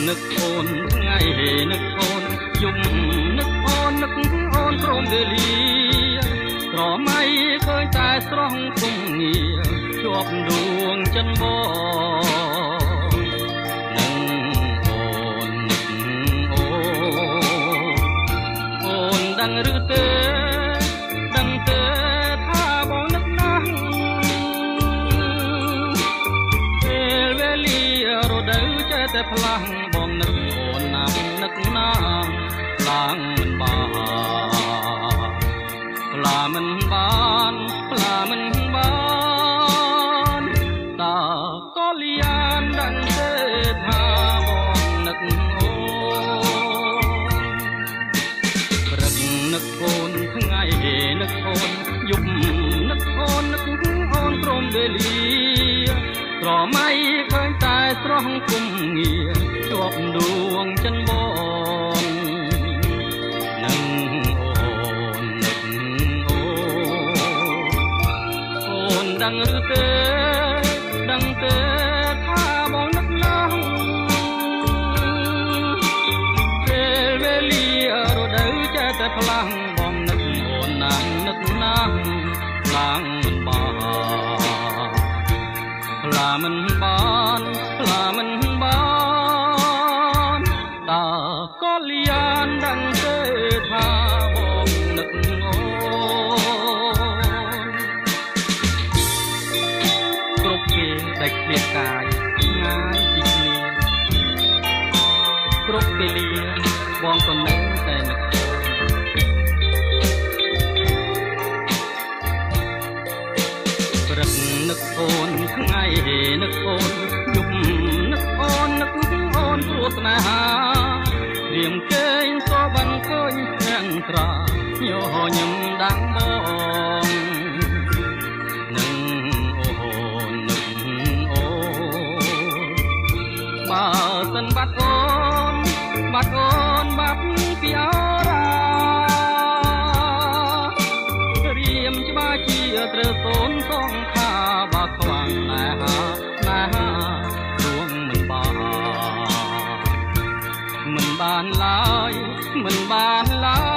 នឹកអូន ថ្ងៃនឹកអូន យំនឹកអូន នឹកអូនព្រមវេលា ស្រមៃឃើញតែស្រស់គុំងារជាប់ដួងចិនបង នឹងអូននឹកអូន អូនដឹងឬទេ ដឹងទេថាបងនឹកណាស់ ពេលវេលារដូវចេះតែផ្លាស់ បងនឹកអូនណាស់ នឹកណាស់ឡើងមិនបាន ផ្លាមិនបាន ផ្លាមិនបាន តើកលៀនដឹងទេថាបងនឹកអូន ព្រឹកនឹកអូន ថ្ងៃនឹកអូន យប់នឹកអូន នឹកអូនព្រមវេលា ស្រមៃឃើញតែស្រស់គុំងារជាប់ដួងចិនបង នឹងអូននឹកអូន អូនដឹងឬទេ ដឹងទេថាបងនឹកណាស់ ពេលវេលារដូវចេះតែផ្លាស់ បងនឹកអូនណាស់ នឹកណាស់ឡើងមិនបាន ផ្លាមិនបាន ផ្លាមិនបាន តើកលៀនដឹងទេថាបងនឹកអូន គ្រប់គេដែលឃ្លាតកាយឆ្ងាយពីគ្នា គ្រប់វេលាបងក៏នៅតែនឹកអូន ព្រឹកនឹកអូន ថ្ងៃនឹកអូន យប់នឹកអូន នឹកអូនព្រោះស្នេហា រៀមគេងសវណ្ណឃើញទាំងត្រាញញឹមដាំងបង នឹងអូននឹកអូន បើសិនបាត់អូន បាត់អូនបាត់ពីអរា រៀមច្បាស់ជាត្រូវសូនសងខា បើខ្វាំងណែហា ណែហារួងមិនបាន មិនបានឡើយ មិនបានឡើ